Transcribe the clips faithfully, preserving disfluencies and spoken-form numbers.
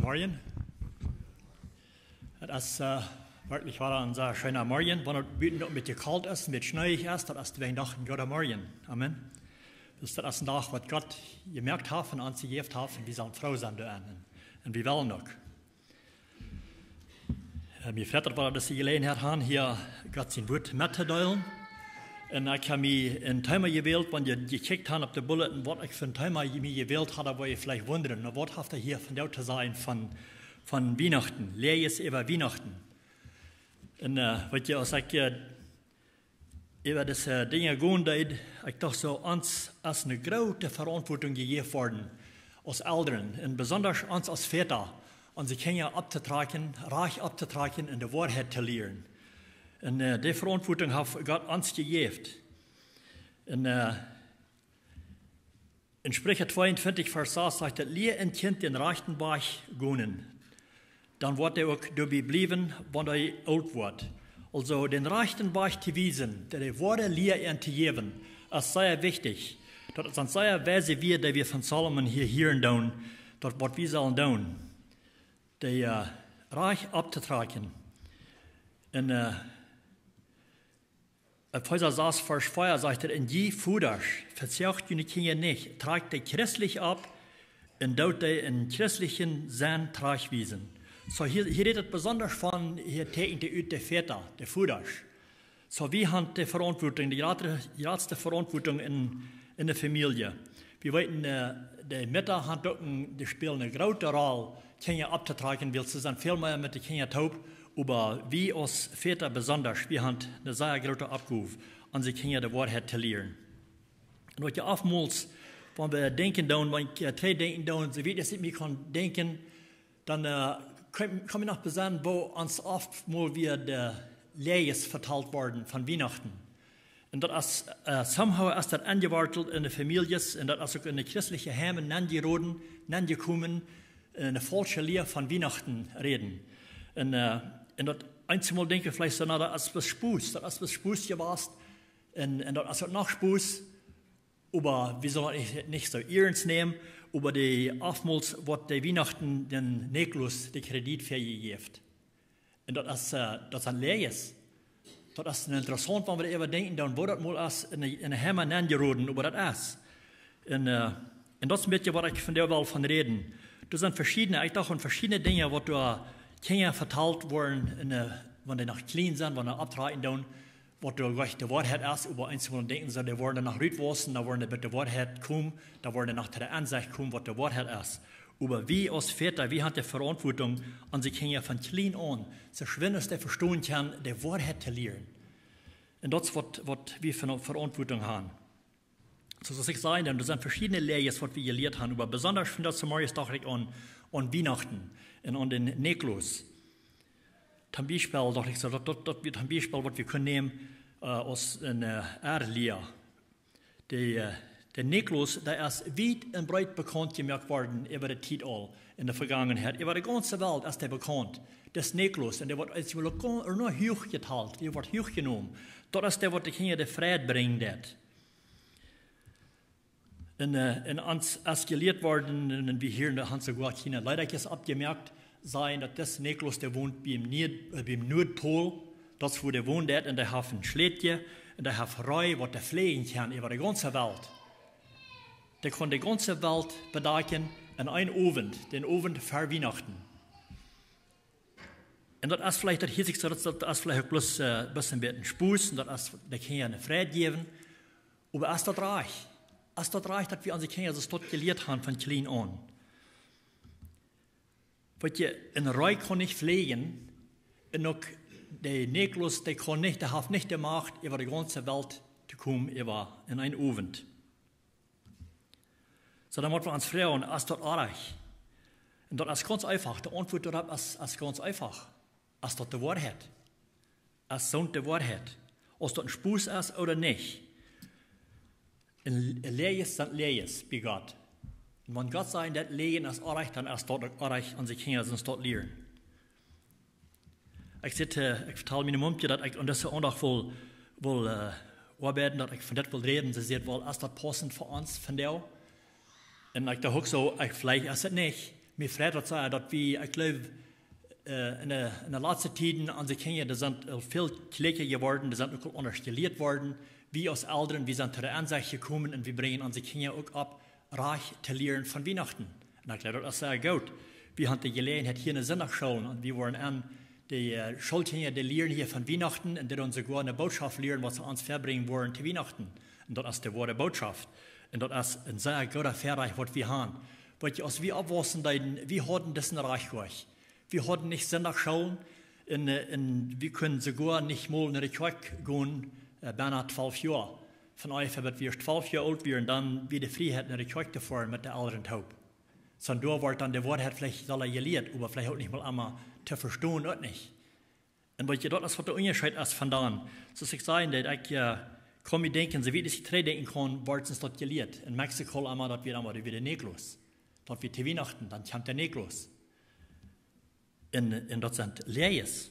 Morjen. Et es werkjlich wada een sea scheena Morjen, wan et buten noch een bät kolt es, een bät schneeich es, daut es wäajen doch een gooda Morjen. Amen. Daut es een Dach, waut Gott jemoakt haft un ons jejäft haft, un wie sellen froo sennen doarenn. Un wie wellen uk. Mie freit daut wie dise Jeläajenheit haben, hia Gott sien Wuat mettodeelen. Un ekj hab mie een Thema jewält, wan jie jekjikjt haben opp de Bulletin, waut ekj fa een Thema mie jewält haud, dan woa jie veleicht wundren, na, waut haft hee hia vondoag to sajen von, von Wienachten, Läajes äwa Wienachten. Un weet jie, aus ekj äwa dise Dinja gonen deed, ekj docht soo, ons es eene groote Verauntwuatunk jejäft worden aus Elren un besonda ons aus Väta, onse Kjinja opptotrakjen, rajcht opptotrakjen un de Woarheit to lieren. Un dee Verauntwuatunk haft Gott ons jejäft. Un en Spricha tweeuntwintich, Varsch sas sajcht et: Lia een Kjint dän rajchten Wajch gonen, dan woat hee uk doabie bliewen, wan hee oolt woat. Aulsoo dän rajchten Wajch to wiesen, de, de woare Lia an to jäwen, es sea wichtich. Daut es een sea weisa Wieed, dee wie von Salomo hia hieren doonen, daut waut wie sellen doonen, dee rajcht opptotrakjen. Un Efeesa sas, Varsch vea sajcht et: Un jie Vodasch, vezoacht june Kjinja nich, trakjt dee christlich opp un doot dee en christlichen Senn trajchtwiesen. Soo hia, hia rät et besonda von, hia tieekjent hee ut de Väta, de Vodasch. Soo wie haben de Verauntwuatunk, de jratste Verauntwuatunk en, en de Famielje. Wie weeten, de Mutta haben uk, dee spälen eene groote Rol, Kjinja opptotrakjen, wiels see sent väl mea met de Kjinja toop, oba wie aus Väta besonda, wie haben eene sea groote Oppgow, onse Kjinja de Woarheit to lieren. Un waut jie oftmols, wan wie denkjen doonen, wan ekj trigj denkjen doo, soo wiet aus ekj mie kaun denkjen, dan kaun ekj mie noch besennen, woo ons oftmol wia de Läajes vetalt worden von Wienachten. Un daut es, somehow es daut enjewortelt en de Famieljes un daut es uk en de christelje Heime nenjeroden, nenjekomen, ne faulsche Lia von Wienachten räden. Un, un daut eensjemol denkj wie veleicht soo, na, daut es bloos Spos, daut es bloos Spos jewast. Un, un daut es uk noch Spos, oba wie sellen daut nich, nich soo iernst nämen, oba dee oftmols woat de Wienachten dän Nikolaus de Kredit väajejäft. Un daut es, daut sent Läajes. Daut es interessaunt, wan wie doaräwa denkjen, dan woo daut mol es en de, en de Heime nenjeroden, oba daut es. Un, un daut es een bät waut ekj vondoag well von räden. Doa sent veschiedne, ekj docht aun veschiedne Dinja, waut doa Kjinja vetalt woaren, en, wan dee noch kjlien sent, wan dee opptrakjen doonen, waut doa goanich de Woarheit es, oba eensjemol denkjen see, dee woaren noch rutwaussen, dan woaren dee bie de Woarheit komen, dan woaren dee noch to de Ensecht komen, waut de Woarheit es. Oba wie aus Väta, wie haben de Verauntwuatunk, onse Kjinja von kjlien aun, soo schwind aus dee vestonen kjennen, de Woarheit to lieren. Un daut es waut, waut wie fa ne Verauntwuatunk haben. Soo aus ekj säd, dan doa sent veschiedne Läajes, waut wie jelieet haben, oba besonda von daut Samarius docht ekj aun, aun Wienachten un aun dän Nikolaus. Toom Biespel docht ekj soo, daut, daut, daut wia toom Biespel, waut wie kunnen nämen aus ne Lia. De, de Nikolaus, dee es wiet un breet bekaunt jemoakt worden äwa de Tiet aul, en de Vegangenheit. Äwa de gaunze Welt es dee bekaunt. Dis Nikolaus, un dee woat eensjemol uk no huach jetalt, dee woat huach jenomen. Daut es dee, waut de Kjinja de Freid brinjen deit. Un, un ons es jelieet worden, un wie hieren, daut haben soogoa kjeene Leedakjes oppjemoakt, sajen, daut dis Nikolaus, dee wont biem Nuad-, biem Nuadpol, daut es wua dee wonen deit, un dee haft een Schlätje, un dee haft Ree, waut dee fläjen kaun äwa de gaunze Welt. Dee kaun de gaunze Welt bedakjen en een Owent, dän Owent ver Wienachten. Un daut es veleicht, daut hieet sikj soo, daut, daut es veleicht uk bloos, äh, bloos een bät een Spos, un daut es, dee kaun je eene Freid jäwen. Oba es daut rajcht? Es daut rajcht, daut wie onse Kjinja soo daut jelieet haben von kjlien aun? Weet jie, een Ree kaun nich fläjen, un uk de Nikolaus, dee kaun nich, dee haft nich de Macht, äwa de gaunze Welt to komen, äwa en een Owent. Soo, dan motten wie ons froagen, es daut rajcht? Un daut es gaunz eefach. De Auntwuat doaropp es, es gaunz eefach. Es daut de Woarheit? Es soont de Woarheit? Aus daut een Spos es ooda nich? Een, een Läajes sent Läajes bie Gott. Un wan Gott sajcht, daut Läajen es rajcht, dan es daut uk rajcht, onse Kjinja sent daut lieren. Ekj sitt, äh, ekj vetal miene Mumkje, daut ekj aun dise Aundacht well, well, äh, oabeiden, daut ekj von dit well räden. See säd: "Well, es daut paussent fa ons vondoag?" Un ekj docht uk soo, ekj, veleicht es et nich. Mie freit daut sea, daut wie, ekj jleew, äh, enne, enne latste Tieden, onse Kjinja, dee sent väl kjlieekja jeworden, dee sent uk aul aundasch jelieet worden. Wie aus Elren, wie sent to de Ensecht jekomen un wie brinjen onse Kjinja uk opp, rajcht to lieren von Wienachten. Un ekj jleew, daut es sea goot. Wie haben de Jeläajenheit hia enne Sindachschool un wie woaren aun de, äh, Schoolkjinja, dee lieren hia von Wienachten un dee doonen soogoa eene Bootschoft lieren, waut see ons väabrinjen woaren to Wienachten. Un daut es de woare Bootschoft. Un daut es een sea gooda Väarajcht, waut wie haben. Weetst, aus wie oppwausen deeden, wie hauden disen Rajcht goanich. Wie hauden nich Sindachschoolen un, äh, un wie kunnen soogoa nich mol no de Kjoakj gonen, äh, bie twalf Joa. Von onjefäa bat wie twalf Joa oolt wieren, dan wia de Frieheit no de Kjoakj to foaren met de Elren toop. Soo, doa wort dan de Woarheit veleicht aul jelieet, oba veleicht uk nich mol emma to vestonen, uk nich. Un weetst, daut es waut de Unjascheet es von dan. Soo aus ekj säd, daut ekj, äh, kaun mie denkjen, soo wiet aus ekj trigj denkjen kaun, wort ons daut jelieet. En Mexiko emma, daut wia emma de Nikolaus. Daut wia to Wienachten, dan kjemt de Nikolaus. Un, un daut sent Läajes.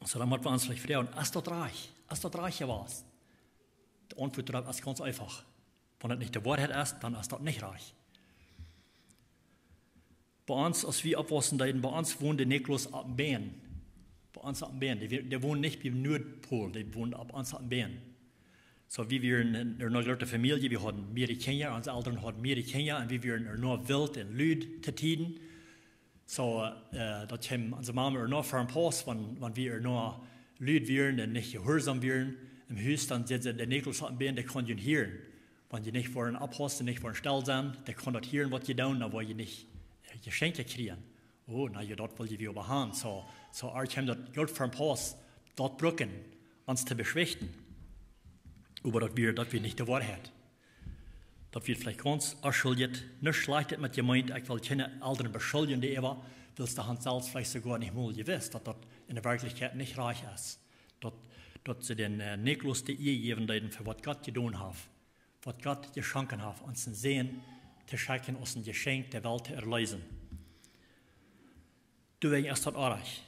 Soo, dan motten wie ons veleicht froagen, es daut rajcht? Es daut rajcht jewast? De Auntwuat doaropp es gaunz eefach. Wan daut nich de Woarheit es, dan es daut nich rajcht. Bie ons, aus wie oppwausen deeden, bie ons wond de Nikolaus opp een Bän. Bie ons opp een Bän. Dee, dee wond nich biem Nuadpol, dee wond bie ons opp een Bän. Soo, wie wieren eene, eene groote Famielje, wie hauden mearere Kjinja, onse Elren hauden mearere Kjinja, un wie wieren ea noch wilt un lud to Tieden. Soo, äh, daut kjeem onse Mame ea noch ver een Pauss, wan, wan wie ea noch lud wieren un nich jehuarsom wieren em Hus, dan säd see, de Nikolaus opp een Bän, dee kaun junt hieren. Wan jie nich woaren oppaussen, nich woaren stell sennen, dee kaun daut hieren, waut jie doonen, dan woa jie nich, äh, Jeschenkja kjrieen. Oh, na jo, daut well jie wie äwa haben. Soo, soo, ea kjeem daut goot ver een Pauss, daut brucken, ons to beschwichten. Oba daut wia, daut wia nich de Woarheit. Daut wia veleicht gaunz onschuldich, nuscht Schlajchtet met jemeent, ekj well kjeene Elren beschuldjen, dee äwa, wiels dee haben selfst veleicht soogoa nich mol jewist, daut daut enne Werkjlichkjeit nich rajcht es. Daut, daut see dän, äh, Nikolaus de Ea jäwen deeden fa waut Gott jedonen haft, waut Gott jeschonken haft, ons een Sän to schenkjen aus een Jeschenkj, de Welt to erleesen. Doawäajen es daut oajch.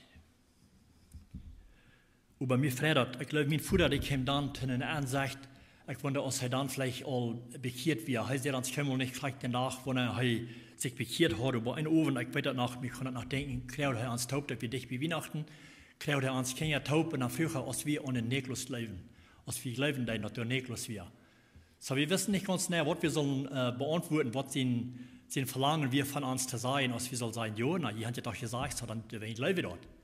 Oba mie freit daut, ekj jleew, mien Voda, dee kjeem dan to eene Ensecht, ekj wunda, aus hee dan veleicht aul bekjieet wia. Hee säd ons kjeenmol nich krakjt dän Dach, wanea hee sikj bekjieet haud, oba een Owent, ekj weet daut noch, ekj kaun daut noch denkjen, kjrieech hee ons toop, daut wia dicht bie Wienachten, kjrieech hee ons Kjinja toop un dan fruach hee, aus wie aun dän Nikolaus jleewen, aus wie jleewen deeden, daut doa een Nikolaus wia. Soo, wie wisten nich gaunz jeneiw, waut wie sullen, äh, beauntwuaden, waut sien, sien Velangen wia von ons to sajen, aus wie sullen sajen, jo, na, jie haben daut doch jesajcht, soo, dan, äh, wie jleewen daut.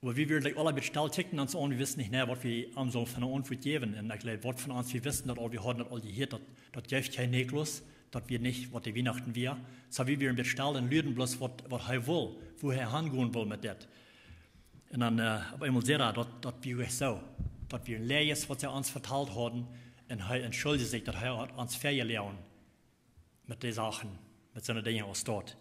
Oba wie wieren, like, aule bät stell, kjikjten ons aun, wie wisten nich jeneiw, waut wie am sullen fa eene Auntwuat jäwen. Un ekj jleew, waut von ons, wie wisten daut aul, wie hauden daut aul jehieet, daut, daut jeef kjeen Nikolaus, daut wia nich, waut de Wienachten wia. Soo, wie wieren bät stell un luaden bloos, waut, waut hee wull, wua hee hangonen wull met dit. Un dan, äh, opp eemol säd hee, daut, daut wia uk soo. Daut wia een Läajes, waut see ons vetalt hauden. Un hee entschuldjde sikj, daut hee haud ons väajeloagen met dee Sachen, met soone Dinja aus daut.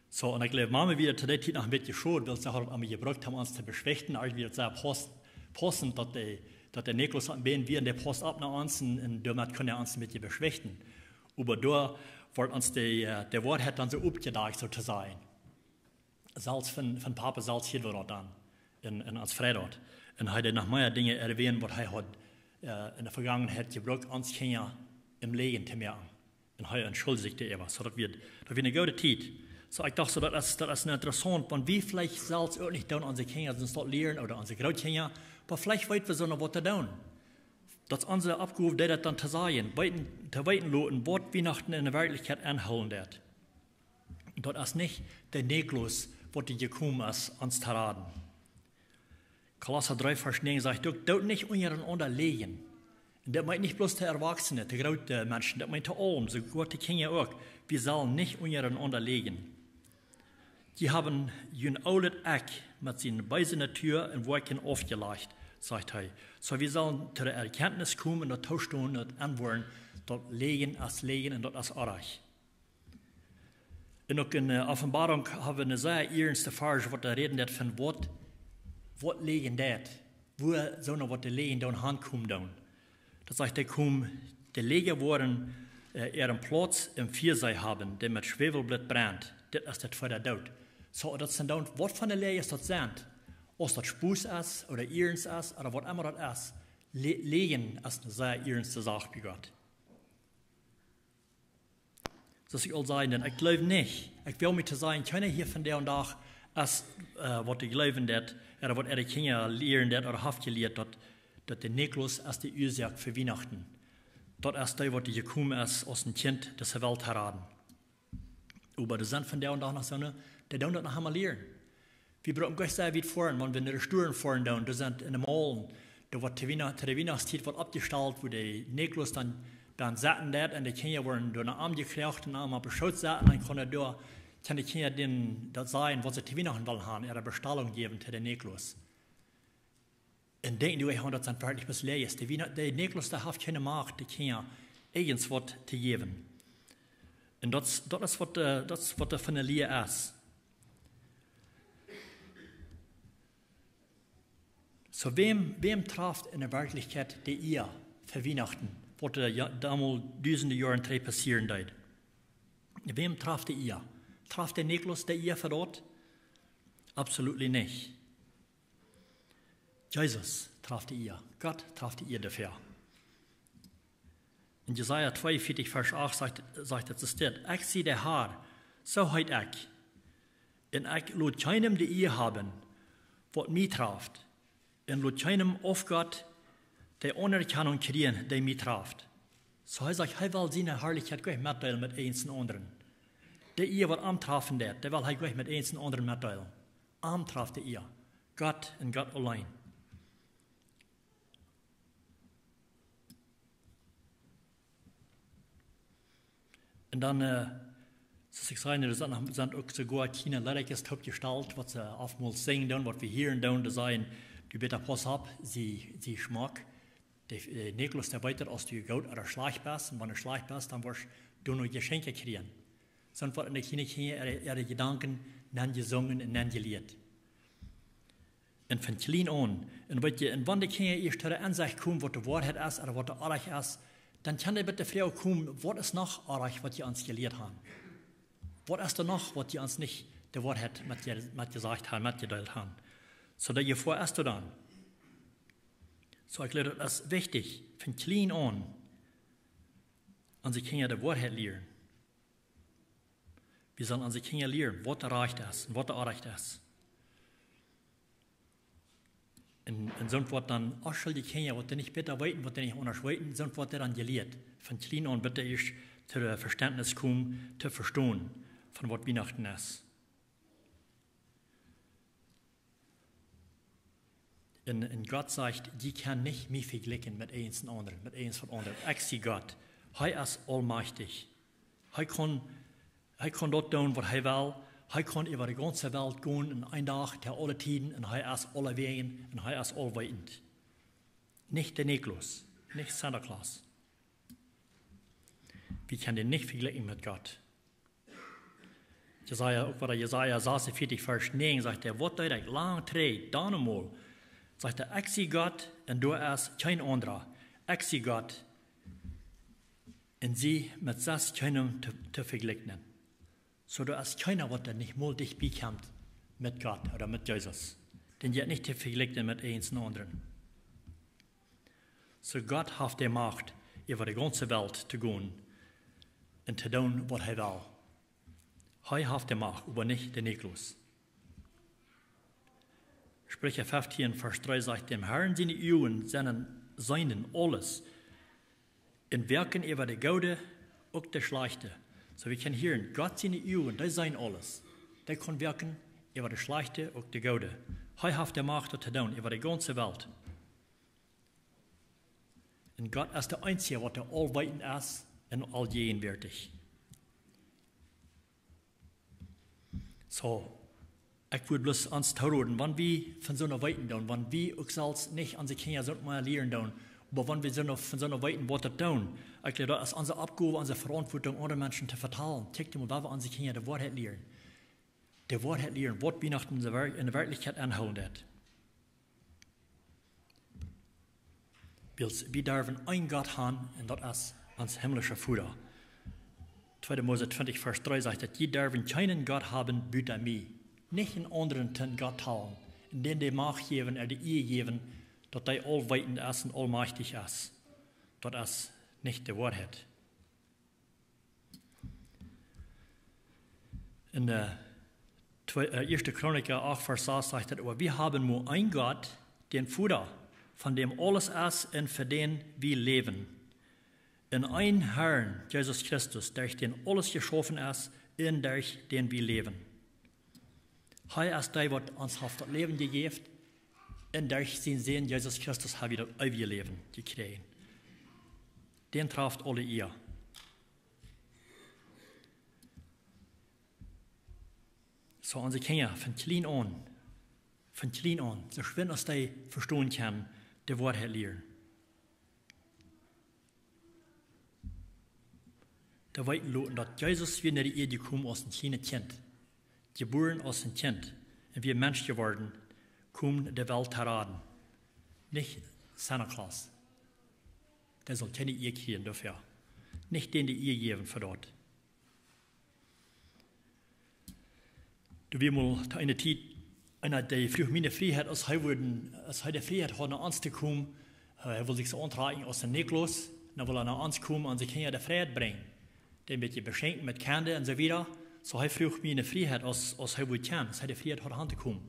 Soo, un ekj jleew, Mame wia to dee Tiet noch een bät schod, wiels see haud daut emma jebrukt, om ons to beschwichten. Ea wia daut sea pauss-, paussent, daut de, daut de Nikolaus opp een Bän wia, un dee pausst opp no ons, un, un doamet kunn hee ons een bät beschwichten. Oba doa wort ons de, äh, de Woarheit dan soo oppjedakjt, soo to sajen. Selfst von, von Papa selfst hieed wie daut dan. Un, un ons freid daut. Un hee deed noch mea Dinja erwähnen, waut hee haud, äh, enne Vegangenheit jebrukt, ons Kjinja em Läajen to moaken. Un hee entschuldjde sikj doaräwa. Soo, daut wia, daut wia eene goode Tiet. Soo, ekj docht soo, daut es, daut es interessaunt, wan wie veleicht selfst uk nich doonen, onse Kjinja sent daut lieren, ooda onse Grootkjinja, oba veleicht weeten wie soo noch waut to doonen. Daut es onse Oppgow, dee daut dan to sajen, weeten, to weeten loten, waut Wienachten enne Werkjlichkjeit enhoolen deit. Daut es nich de Nikolaus, waut doa jekomen es, ons to raden. Kolossa dree Varsch näajen sajcht uk, doot nich unjarenaunda läajen. Un daut meent nich bloos de Erwachsene, de groote Menschen, daut meent to aulen, soogoa de Kjinja uk. Wie sellen nich unjarenaunda läajen. Jie haben jun oolet Ekj met siene beese Natua un Woakjen aufjelajcht, sajcht hee. Soo, wie sellen to de Erkjantnis komen, daut toostonen, daut enwoaren, daut Läajen es Läajen un daut es oajch. Un uk en, äh, Openboarunk hab wie een sea iernsta Varsch, waut doa räden deit von waut, waut Läajen deit, wua soone waut doa läajen doonen hankomen doonen. Daut sajcht, dee komen, de Läajen woaren, äh, äaren Plauz em Fia haben, dee met Schwäwelblit brennt. Dit es de tweede Doot. Soo, daut sent dan, waut fa Läajes daut sent. Aus daut Spos es, ooda iernst es, ooda waut emma daut es. Lä-, Läajen es eene sea iernste Sach bie Gott. Soo aus ekj aul säd, dan ekj jleew nich, ekj well mie to sajen, kjeena hia vondoag dän Dach es, äh, waut dee jleewen daut, ooda waut äare Kjinja lieren daut, ooda haft jelieet daut, daut de Nikolaus es de Uasoak fa Wienachten. Daut es dee, waut dee jekomen es, aus een Kjint dise Welt to raden. Oba doa sent vondoag dän Dach noch soone, dee doonen daut noch emma lieren. Wie brucken goanich sea wiet foaren, wan wie no de Stuaren foaren doonen, doa sent en de Maulen, doa woat to Wiena-, to de Wienachtstiet woat oppjestalt, wua de Nikolaus dan, dan sitten deit un de Kjinja woaren doa no am jekjräajen un am opp dän Schoot saten, dan kjennen doa, kjennen de Kjinja dan daut sajen, waut see to Wienachten wellen haben, äare Bestalunk jäwen to de Nikolaus. Un denkjen dee, daut sent werkjlich bloos Läajes. De Wiena-, de Nikolaus, dee haft kjeene Macht, de Kjinja irjent waut to jäwen. Un daut es, daut es waut, äh, daut es waut doa fa eene Lia es. Soo, wäm, wäm traft en de Werkjlichkjeit de Ea fa Wienachten, waut doa jo-, doamols dusende Joaren trigj passieren deed? Wäm traft de Ea? Traft de Nikolaus de Ea fa daut? Absolutely nich. Jesus traft de Ea. Gott traft de Ea doafäa. En Jesaja tweeunvieetich, Varsch acht sajcht, sajcht et, et steit: "Ekj sie de Herr, soo heet ekj. Un ekj lot kjeenem de Ea haben, waut mie traft. Un lot kjeenem Aufgott de Aunerkjanunk kjrieen, dee mie traft." Soo hee sajcht, hee well siene Harlichkjeit goanich metdeelen met eenen aundren. De Ea, waut am trafen deit, dee well hee goanich met eenen aundren metdeelen. Am traft de Ea. Gott un Gott auleen. Un dan, äh, soo aus ekj säd, doa sent noch, sent uk soogoa kjliene Leedakjes oppjestalt, waut see oftmols sinjen doonen, waut wie hieren doonen, dee sajen: "Du, bitte pauss opp, sie, sie schmock. De, äh, Nikolaus, dee weet, aus du goot ooda schlajcht best. Un wan du schlajcht best, dan woascht du noch Jeschenkje kjrieen." Sent waut en de kjliene Kjinja äare, äare Jedanken nenjesungen un nenjelieet. Un von kjlien aun. Un weet jie, un wan de Kjinja ieescht to de Ensecht komen, waut de Woarheit es ooda waut de Onrajcht es, dan kjennen dee met de Froag komen: "Waut es noch onrajcht, waut jie ons jelieet haben? Waut es doa noch, waut jie ons nich de Woarheit met je-, metjesajcht haben, metjedeelt haben?" Soo, de Jefoa es doa dan. Soo, ekj jleew, daut es wichtich, von kjlien aun onse Kjinja de Woarheit lieren. Wie sellen onse Kjinja lieren, waut rajcht es un waut onrajcht es. Un, un soont woat dan, onschuldje Kjinja, waut dee nich bäta weeten, waut dee nich aundasch weeten, soont woat dee dan jelieet. Von kjlien aun, bat dee ieescht to de Vestentnis komen, to vestonen, von waut Wienachten es. Un, un Gott sajcht: "Jie kjennen nich mie vejlikjen met eenen aundren, met eenen aundren. Ekj sie Gott." Hee es aulmajchtich. Hee kaun, hee kaun daut doonen, waut hee well. Hee kaun äwa de gaunze Welt gonen en eenen Dach, to aule Tieden. Un hee es aulewäajen un hee es aulweetend. Nich de Nikolaus, nich Santa Claus. Wie kjennen dän nich vejlikjen met Gott. Jesaja, uk wada Jesaja sasuntwintich, Varsch näajen, sajcht hee: "Waut deed ekj lang trigj, dan emol? Sajcht hee: Ekj sie Gott un doa es kjeen aundra. Ekj sie Gott un sie met sest kjeenem to, to vejlikjen." Soo, doa es kjeena, waut doa nich mol dicht bie kjemt met Gott ooda met Jesus. Dän jeit nich to vejlikjen met eenen aundren. Soo, Gott haft de Macht, äwa de gaunze Welt to gonen un to doonen, waut hee well. Hee haft de Macht, oba nich de Nikolaus. Spricha feftieen, Varsch dree sajcht: "Däm Harn siene Uagen seenen, seenen aules, un woaken äwa de Goode uk de Schlajchte." Soo, wie kjennen hieren, Gott siene Uagen, dee seenen aules. Dee kaun woaken äwa de Schlajchte uk de Goode. Hee haft de Macht, daut to doonen, äwa de gaunze Welt. Un Gott es de eensja, waut doa aulweetend es un auljäajenwäatich. Soo, ekj wudd bloos ons tooroden, wan wie von soone weeten doonen, wan wie uk selfst nich onse Kjinja soont mea lieren doonen, oba wan wie soone, von soone weeten, waut daut doonen, ekj jleew, daut es onse Oppgow, onse Veauntwuatunk, aundre Menschen to vetalen. Kjikj mol, woo wie onse Kjinja de Woarheit lieren. De Woarheit lieren, waut Wienachten en de Wer-, en de Werkjlichkjeit enhoolen deit. Wiels wie derwen eenen Gott haben, un daut es ons himlischa Voda. Tweede Mose twintich, Varsch dree sajcht, daut jie derwen kjeenen Gott haben buta mie. Nich eenen aundren toom Gott hoolen, un dän de Macht jäwen, ooda de Ea jäwen, daut hee aulweetend es un aulmajchtich es. Daut es nich de Woarheit. En de twee, äh, Ieeschte Chronika acht, Varsch sas sajcht et: "Oba wie haben mau een Gott, dän Voda, von däm aules es un fa dän wie läwen. Un een Herrn, Jesus Christus, derch dän aules jeschaufen es un derch dän wie läwen." Hee es dee, waut ons haft daut Läwen jejäft, un derch sienen Sän Jesus Christus ha wie daut eewje Läwen jekjräajen. Dän traft aule Ea. Soo, onse Kjinja, von kjlien aun, von kjlien aun, soo schwind aus dee vestonen kjennen, de Woarheit lieren. Dee weeten loten, daut Jesus wia no de Ieed jekomen aus een kjlienet Kjint, jebuaren aus een Kjint, un wia Mensch jeworden, kjeem de Welt to raden. Nich Santa Claus. Dee saul kjeene Ea kjrieen doafäa. Nich dän de Ea jäwen fa daut. Doa wia mol to eene Tiet eena, dee fruach mie de Frieheit, aus hee wudd, aus hee de Frieheit haud, no ons to komen. Äh, hee wull sikj soo auntrakjen aus een Nikolaus. Dan wull hee no ons komen, onse Kjinja de Frieheit brinjen. Dee een bät beschenkjen met Kjinja un soo wieda. Soo hee fruach mie de Frieheit, aus, aus hee wudd kjennen, aus hee de Frieheit haud, han to komen.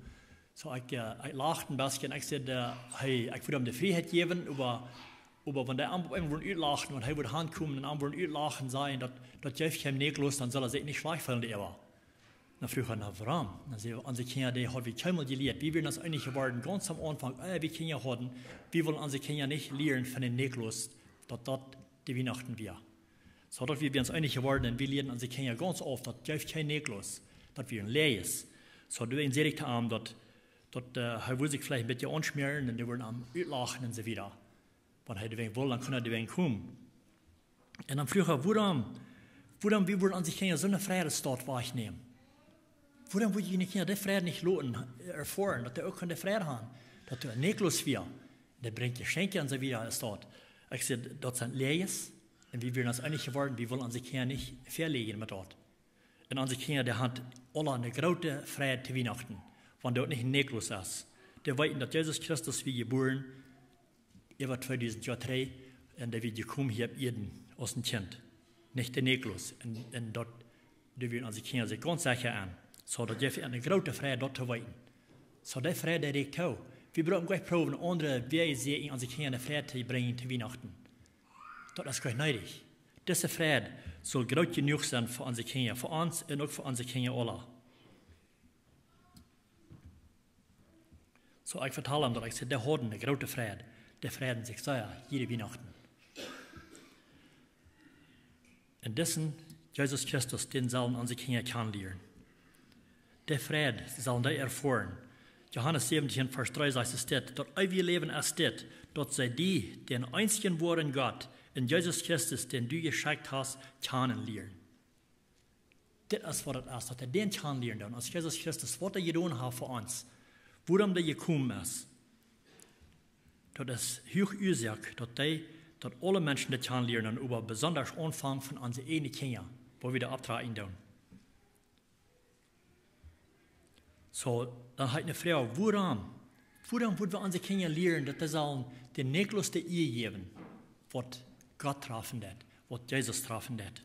Soo ekj, äh, ekj lacht een bät un ekj säd, äh, hee, ekj wudd am de Frieheit jäwen, oba, oba wan dee am opp eemol wudden utlachen, wan hee wudd hankomen un am wudden utlachen, sajen, daut, daut jeft kjeen Nikolaus, dan sull hee sikj nich schlajcht feelen, dee äwa. Dan fruach hee: "Na, wuarom?" Dan säd hee: "Onse Kjinja, dee haud wie kjeenmol jelieet. Wie wieren ons eenich jeworden, gaunz aum Aunfank, äh, wie Kjinja hauden, wie wullen onse Kjinja nich lieren von dän Nikolaus, daut daut de Wienachten wia." Soo daut wie, wie ons eenich jeworden, un wie lieeden onse Kjinja gaunz auf, daut jeft kjeen Nikolaus, daut wia een Läajes. Soo doawäajen säd ekj to am, daut, daut, äh, hee wudd sikj veleicht een bät aunschmäaren un dee wudden am utlachen un soo wieda. Wan hee doawäajen wull, dan kunn hee doawäajen komen. Un dan fruach hee: "Wuarom, wuarom, wie wudden onse Kjinja soone Freid doa wajchnämen? Wuarom wudd jie june Kjinja dee Freid nich loten erfoaren, daut dee uk kunnen Freid han, daut doa een Nikolaus wia, dee brinjt Jeschenkja un soo wieda, es daut?" Ekj säd: "Daut sent Läajes, un wie wieren ons eenich jeworden, wie wullen onse Kjinja nich veläajen met daut." Un onse Kjinja, dee han aula eene groote Freid to Wienachten, wan daut nich een Nikolaus es. Dee weeten, daut Jesus Christus wia jebuaren, äwa tweedusent Joa trigj, un dee wia jekomen hia opp Ieed aus een Kjint, nich de Nikolaus. Un, un daut, doa wieren onse Kjinja sikj gaunz secha aun. Soo daut jeft eene groote Freid, daut to weeten. Soo dee Freid, dee rieekjt too. Wie bruken nich proowen, aundre Wäaj to sieekjen, onse Kjinja de Freid to brinjen to Wienachten. Daut es goanich needich. Dise Freid saul groot jenuach sennen fa onse Kjinja, fa ons un uk fa onse Kjinja aula. Soo, ekj vetald am daut, ekj säd: "Dee hauden eene groote Freid. Dee freiden sikj sea jiede Wienachten." Un disen Jesus Christus, dän sellen onse Kjinja kjanen lieren. Dee Freid sellen dee erfoaren. Johanes säwentieen, Varsch dree sajcht et dit: "Daut eewje Läwen es dit, daut see die, dän eensjen woaren Gott, un Jesus Christus, dän du jeschekjt hast, kjanen lieren." Dit es waut et es, daut dee dän kjanen lieren doonen, aus Jesus Christus, waut hee jedonen haft fa ons, wuarom hee jekomen es. Daut es huach Uasoak, daut dee, daut aule Menschen dit kjanen lieren doonen, oba besonda aunfangen von onse ieejne Kjinja, wua wie de Oppdrach enn doonen. Soo, dan ha ekj eene Froag: wuarom? Wuarom wudden wie onse Kjinja lieren, daut dee sellen dän Nikolaus de Ea jäwen, waut Gott trafen deed, waut Jesus trafen deed?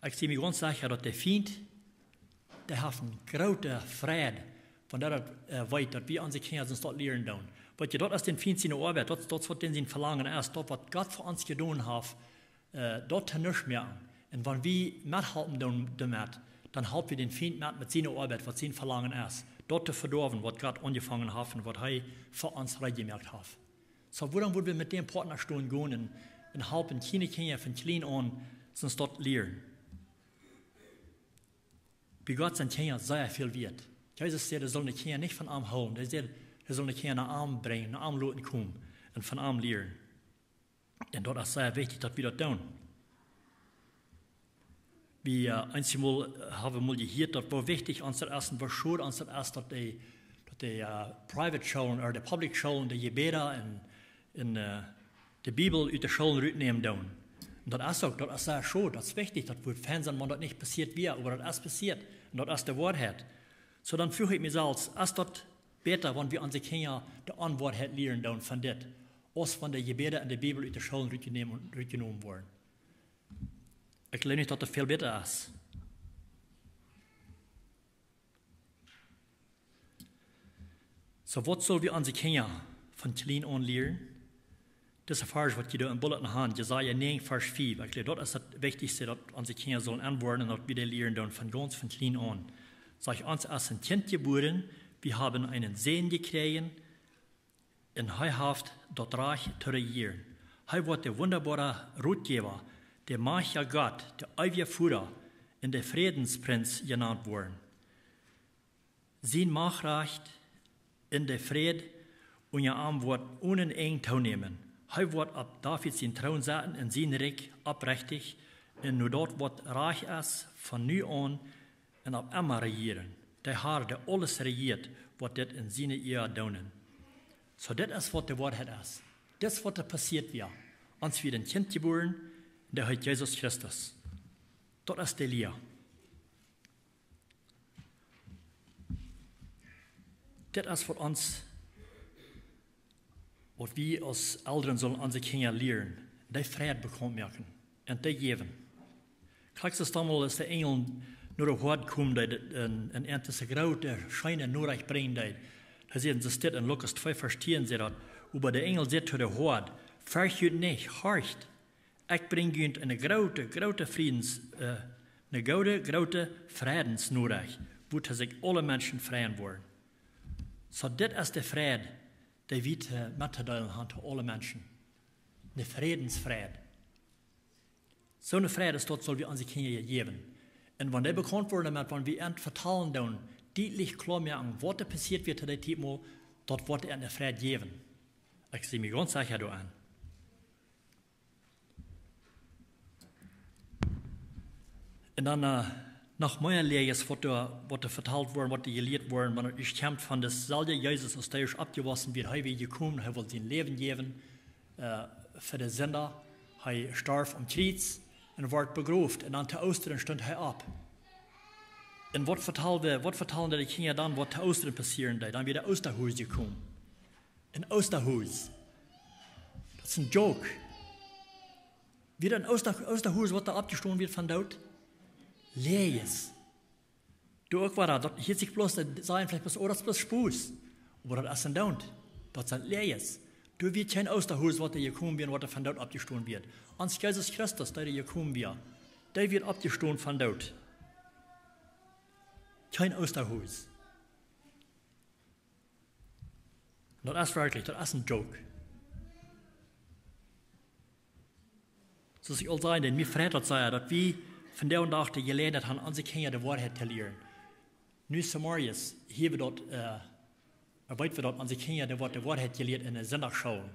Ekj sie mie gaunz secha, daut de Fient, dee haft eene groote Freid, wan hee daut, äh, weet, daut wie onse Kjinja sent daut lieren doonen. Weet jie, daut es dän Fient siene Oabeit, daut, daut es waut dän sien Velangen es, daut waut Gott fa ons jedonen haft, äh, daut to nuscht moaken. Un wan wie methalpen doonen doamet, dan halp wie dän Fient met, met siene Oabeit, waut sien Velangen es, daut to vedoawen, waut Gott aunjefongen haft un waut hee fa ons reed jemoakt haft. Soo, wuarom wudden wie met dän Partner stonen gonen un, un halpen kjliene Kjinja von kjlien aun, sent daut lieren? Bie Gott sent Kjinja sea väl wieet. Jesus säd, hee saul de Kjinja nich von am hoolen. Hee säd, hee saul de Kjinja no am brinjen, no am loten komen un von am lieren. Un daut es sea wichtich, daut wie daut doonen. Wie, äh, eenjemol, äh, haben mol jehieet, daut woo wichtich ons daut es un woo schod ons daut es, daut dee, daut dee, äh, private Schoolen ooda de public Schoolen, dee Jebäda un, un, äh, de Bibel ut de Schoolen rutnämen doonen. Un daut es uk, daut es sea schod, daut es wichtich, daut wudd fein sennen, wan daut nich passieet wia, oba daut es passieet. Un daut es de Woarheit. Soo, dan fruach ekj mie selfst, es daut bäta, wan wie onse Kjinja de Onwoarheit lieren doonen von dit, aus wan de Jebäda un de Bibel ut de Schoolen rutjenämen, rutjenomen woaren? Ekj jleew nich, daut et väl bäta es. Soo, waut sell wie onse Kjinja von kjlien aun lieren? Dise Varsch, waut jie doa em Bulletin han, Jesaja näajen, Varsch fief. Ekj jleew, daut es daut Wichtichste, daut onse Kjinja sellen aunwoaren un daut wie dee lieren doonen von gaunz von kjlien aun. Sajcht, ons es een Kjint jebuaren, wie haben eenen Sän jekjräajen, un hee haft daut Rajcht to rejieren. Hee woat de wundaboara Rotjäwa, de majchtja Gott, de eewja Voda un de Frädensprinz jenant woaren. Sien Machtrajcht un de Fräd unja am woat onen Enj toonämen. Hee woat opp David sien Troon setten un sien Rikj opprechtich un no daut, waut rajcht es, von nu aun un opp emma rejieren. De Har, dee aules rejieet, woat dit en siene Ea doonen. Soo, dit es, waut de Woarheit es. Dit es, waut doa passieet wia. Ons wort een Kjint jebuaren, dee heet Jesus Christus. Daut es de Lia. Dit es, waut ons, waut wie aus Elren sellen onse Kjinja lieren. Dee Fräd bekaunt moaken un dee jäwen. Krakjt soo aus domols, aus de Enjel no de Hoad kjeemen, dee, un, un an dise groote, scheene Norecht brinjen deed. Hee sajcht, soo steit en Lukas twee, Varsch tieen, sajcht daut: Oba de Enjel säd to de Hoad: Ferjcht junt nich, horcht, ekj brinj junt eene groote, groote Friedens-, äh, eene goode, groote Frädensnorecht, wuatoo sikj aule Menschen freien woaren. Soo, dit es de Fräd, dee wie, äh, mettodeelen han to aule Menschen. Een Frädensfräd. Soone Fräd es daut, sell wie onse Kjinja jäwen. Un wan dee bekaunt woaren doamet, wan wie an vetalen doonen, dietlich kloa moaken, waut doa passieet wia to dee Tiet mol, daut woat an een Fräd jäwen. Ekj sie mie gaunz secha doaraun. Un dan, äh, noch mea Läajes, waut doa, waut doa vetalt woaren, waut doa jelieet woaren, wan et kjemt von de selwje Jesus, aus dee es oppjewossen, woo hee wia jekomen, hee wull sien Läwen jäwen, äh, fa de Sinda. Hee storf aum Kjriez un wort begroft. Un dan to Oostren stunt hee opp. Un waut vetalen wie, waut vetalen de Kjinja dan, waut to Oostren passieren deed? Dan wia de Oostahus jekomen. Een Oostahus. Daut es een joke. Wia een Oosta-, Oostahus, waut doa oppjestonen wia von doot? Läajes. Doa uk wia daut, daut hieet sikj bloos, daut sent veleicht bloos, oh, daut es bloos Spos. Oba daut es een Doont. Daut sent Läajes. Doa wia kjeen Oostahus, waut doa jekomen wia, waut doa von doot oppjestonen wia. Ons Jesus Christus, dee doa jekomen wia, dee wia oppjestonen von doot. Kjeen Oostahus. Daut es werkjlich, daut es een joke. Soo aus ekj aul säd, en mie freit daut sea, daut wie vondoag dän Dach de Jeläajenheit han, onse Kjinja de Woarheit to lieren. Nu zemorjes, hia wie daut, äh, weet wie daut, onse Kjinja, dee woaren de Woarheit jelieet en de Sindachschoolen.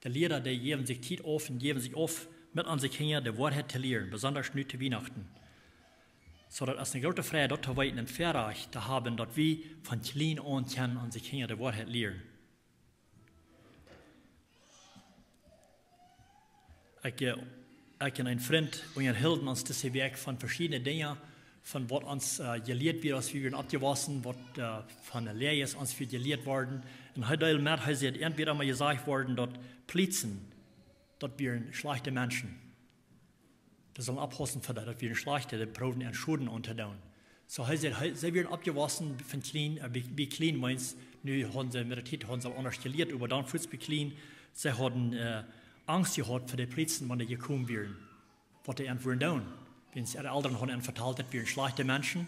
De Liera, dee jäwen sikj Tiet auf un jäwen sikj auf, met onse Kjinja de Woarheit to lieren, besonda nu to Wienachten. Soo daut es eene groote Freid, daut to weeten un Väarajcht to haben, daut wie von kjlien aun kjennen onse Kjinja de Woarheit lieren. Ekj, äh, ekj un een Frint, wie unjahilden ons dise Wäakj von veschiedne Dinja, von waut ons, äh, jelieet wort, aus wie wieren oppjewossen, waut, äh, von de Läajes ons wia jelieet worden. Un hee deeld met, hee säd, entwäda mol jesajcht worden, daut Polizisten, daut wieren schlajchte Menschen. Dee sullen oppaussen fa daut, daut wieren schlajchte, dee proowden an Schoden auntodoonen. Soo, hee säd, hee, see wieren oppjewossen von kjlien, äh, bie, bie kjlien, meent, nu hauden see met de Tiet, hauden see aundasch jelieet, oba dan fuaz bie kjlien, see hauden, äh, Angst jehaut fa de Polizisten, wan dee jekomen wieren. Waut dee an wudden doonen. Wiels äare Elren hauden an vetalt, daut wieren schlajchte Menschen,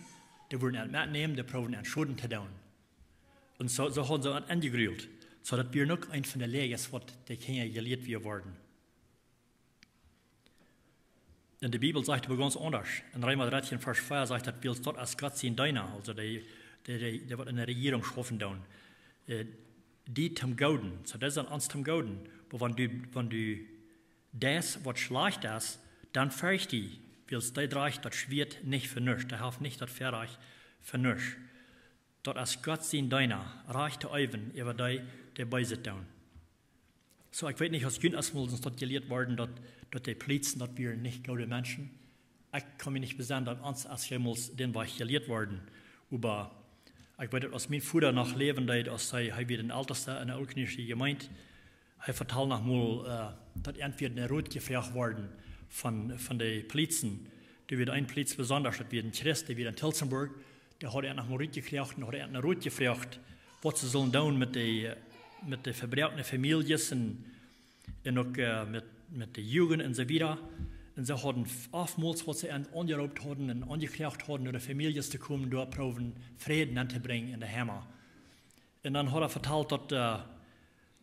dee wudden an metnämen, dee proowden an Schoden to doonen. Un soo, soo hauden see an enjegrult. Soo daut wia uk eent von de Läajes, waut de Kjinja jelieet wia worden. Un de Bibel sajcht oba gaunz aundasch. En Reema dartieen Varsch vea sajcht daut, wiels daut es Gott sien Deena, aulsoo dee, dee, dee, dee waut en de Rejierunk schaufen doonen, äh, die toom Gooden. Soo, daut es aun ons toom Gooden. Oba wan du, wan du deist waut schlajcht es, dan ferjcht die, wiels dee drajcht daut Schwieet nich fa nuscht. Dee haft nich daut Väarajcht fa nuscht. Daut es Gott sien Deena, Rajcht to eewen äwa dee, dee Beeset doonen. Soo, ekj weet nich, aus junt eemol es daut jelieet worden, daut, daut de Polizisten, daut wieren nich goode Menschen. Ekj kaun mie nich besennen, daut ons es jemols dän Wajch jelieet worden. Oba ekj weet, daut aus mien Voda noch läwen deed, aus hee, hee wia een Eltesta en de Ooltkolonische Jemeent, hee vetald noch mol, äh, daut an wia een Rot jefroacht worden von, von de Polizisten. Doa wia een Plietz besondasch, daut wia een Christ, dee wia en Tillsonburg, dee haud an noch mol rutjekjräajen un haud an noch rutjefroacht, waut see sullen doonen met de, met de vebroakne Famieljes un, un uk, äh, met, met de Jugend un soo wieda. Un see hauden f-, oftmols, waut see an aunjeroopt hauden un aunjekjräajen hauden, no de Famieljes to komen, doa proowen Fräd auntobränjen en de Heim. Un dan haud hee vetalt, daut, äh,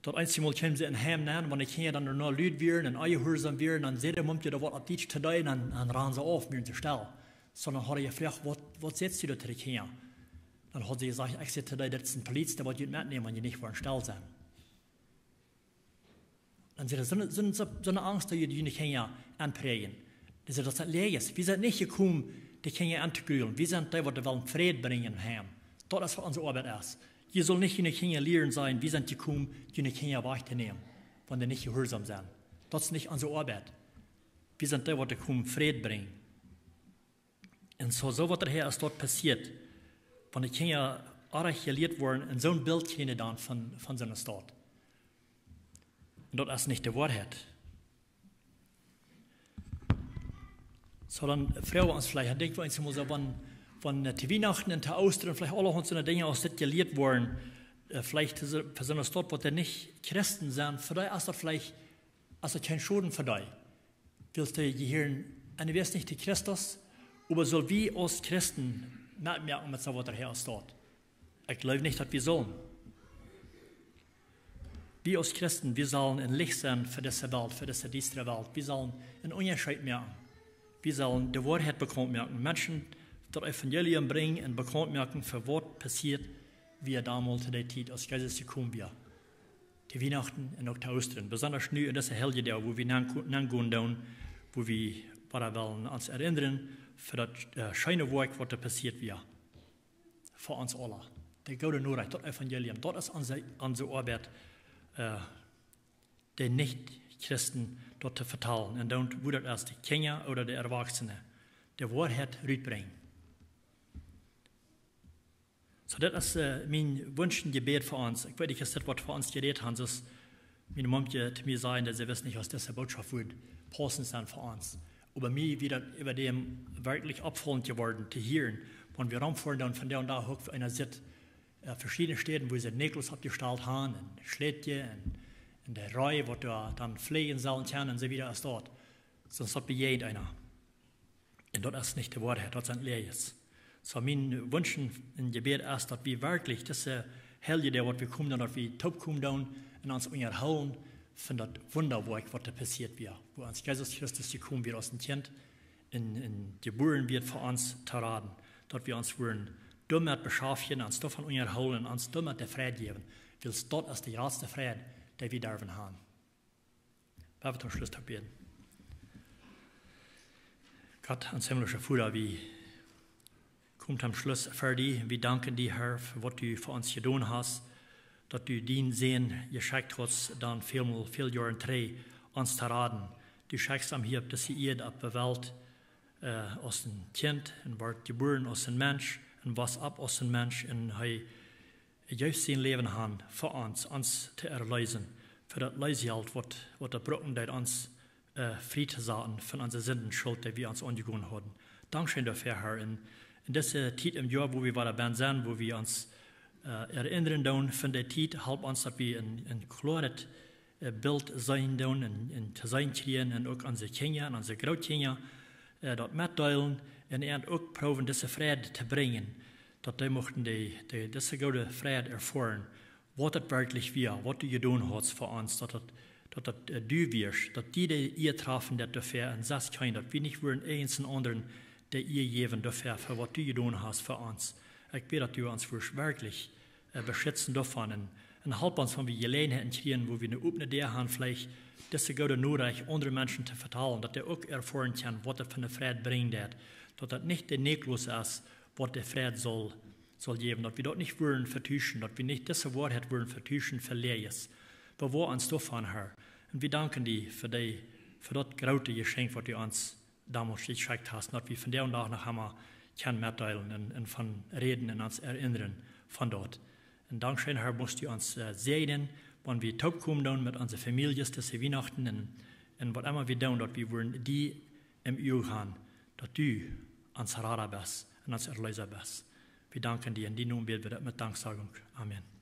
daut eenjemol kjeemen see en Heim nenn, wan de Kjinja dan noch lud wieren un onjehuarsom wieren, dan säd de Momkje doa waut opp Dietsch to dee, dan, dan ranen see auf, wieren see stell. Sonda haud hee jefroacht: "Waut, waut sajchst du doa to de Kjinja?" Dan haud see jesajcht: "Ekj saj to dee, daut es een Plietz, dee woat junt metnämen, wan jie nich woaren stell sennen." Dan säd hee: "Soone, soone, soone Angst, daut jie june Kjinja aunpräajen." Dee säd: "Daut es Läajes. Wie sent nich jekomen, de Kjinja auntogrullen. Wie sent dee, waut wellen Fräd brinjen em Heim. Daut es waut onse Oabeit es. Jie sellen nich june Kjinja lieren sajen, wie sent jekomen, june Kjinja wajchtonämen, wan dee nich jehuarsom sent. Daut es nich onse Oabeit. Wie sent dee, waut komen Fräd brinjen." Un soo, soo waut doa es doa passieet, wan de Kjinja oajch jelieet woaren un soon Bilt kjrieen dan von, von soone Staut. Un daut es nich de Woarheit. Soo, dan froag wie ons veleicht, dan denkj wie ons mol soo, wan, wan, äh, to Wienachten un to Oostren veleicht aulahaunt soone Dinja aus dit jelieet woaren, äh, veleicht fa soo-, fa soone Staut, waut dee nich Christen sent, fa dee es daut veleicht, es daut kjeen Schoden fa dee. Wiels dee jehieren, un dee wieren nich to Christus, oba sell wie aus Christen metmoaken met soo waut doa es doa? Ekj jleew nich, daut wie sellen. Wie aus Christen, wie sellen een Licht sennen fa dise Welt, fa dise diestre Welt. Wie sellen een Unjascheet moaken. Wie sellen de Woarheit bekaunt moaken. Menschen daut Evangelium brinjen un bekaunt moaken fa waut passieet wia donmols to dee Tiet, aus Jesus jekomen wia. To Wienachten un uk to Oostren. Besonda nu en dise heilje Doag, wua wie nenn-, nenngonen doonen, wua wie wada wellen ons erinnren fa daut, äh, scheene Woakj, waut doa passieet wia. Fa ons aula. De goode Norecht, daut Evangelium, daut es onse, onse Oabeit, äh, de Nich-Christen daut to vetalen. Un dan, woo daut es, de Kjinja ooda de Erwachsene, de Woarheit rutbrinjen. Soo, daut es, äh, mien Wunsch un Jebäd fa ons. Ekj weet nich, es daut waut fa ons jerät, Hans, es miene Momkje to mie säd, daut see wist nich, aus dise Bootschoft wudd paussent sennen fa ons. Oba mie wia daut äwadäm werkjlich oppfaulent jeworden to hieren. Wan wie romfoaren, dan von doa un doa uk fa eena sitt, äh, veschiedne Städen, wua see Nikolaus oppjestalt haben, un Schlätje, un, un de Ree, waut doa dan fläajen sellen kjennen, un soo wieda es daut. Sonst daut bejäajent eena. Un daut es nich de Woarheit, daut sent Läajes. Soo, mien Wunsch un Jebäd es, daut wie werkjlich dise heilje Doag, waut wie komen, daut wie toopkomen doonen un ons unjahoolen von daut Wundawoakj, waut doa passieet wia, wua ons Jesus Christus jekomen wia aus een Kjint un, un jebuaren wia fa ons to raden. Daut wie ons wudden doamet beschaftjen, ons doavon unjahoolen un ons doamet de Freid jäwen. Wiels daut es de jratste Freid, dee wie derwen haben. Lot ons toom Schluss bäden. Gott, ons himmlischa Voda, wie komen toom Schluss ver die. Wie danken die, Herr, fa waut du fa ons jedonen hast, daut du dienen Sän jeschekjt hast, dan väl mol, väl Joaren trigj, ons to raden. Du schekjtst am hia opp dise Ieed, opp de Welt, äh, aus een Kjint un wort jebuaren aus een Mensch un wia opp aus een Mensch un hee jeef sien Läwen han fa ons, ons to erleesen, fa daut Leesjelt, waut, waut daut brucken deed, ons, äh, frie to saten von onse Sinden, Schult, dee wie ons aunjegonen hauden. Dankscheen doafäa, Herr. Un en dise Tiet em Joa, wua wie wada bennen sent, wua wie ons, äh, erinnren doonen von dee Tiet, halp ons, daut wie een, een kloaret, äh, Bilt seenen doonen un, un to seenen kjrieen un uk onse Kjinja un onse Grootkjinja, äh, daut metdeelen un an uk proowen, dise Freid to brinjen, daut dee muchten dee, dee, dise goode Freid erfoaren, waut daut werkjlich wia, waut du jedonen hast fa ons, daut daut, daut daut, äh, du wieescht, daut die de Ea trafen deed doafäa un sest kjeen, daut wie nich wudden irjent een aundren de Ea jäwen doafäa, fa waut du jedonen hast fa ons. Ekj bäd, daut du ons wurscht werkjlich, äh, beschitzen doavon un, un halp ons, wan wie Jeläajenheiten kjrieen, wua wie eene opne Däa haben, veleicht dise goode Norecht aundre Menschen to vetalen, daut dee uk erfoaren kjennen, waut daut fa eene Freid brinjen deed, daut daut nich de Nikolaus es, waut de Freid saul saul jäwen, daut wie daut nich wudden vetuschen, daut wie nich dise Woarheit wudden vetuschen fa Läajes. Bewoa ons doavon, Herr. Un wie danken die fa dee, fa daut groote Jeschenkj, waut du ons donmols jeschekjt hast, daut wie vondoag dän Dach noch emol kjennen metdeelen un, un von räden un ons erinnren von daut. Un dankscheen, Herr, muchst du ons, äh, säajnen, wan wie toopkomen doonen met onse Famieljes dise Wienachten un, un waut emma wie doonen, daut wie wudden die em Uag haben, daut du ons Rada best un ons Erleesa best. Wie danken die. En dienen Nomen bäd wie daut met Danksagung. Amen.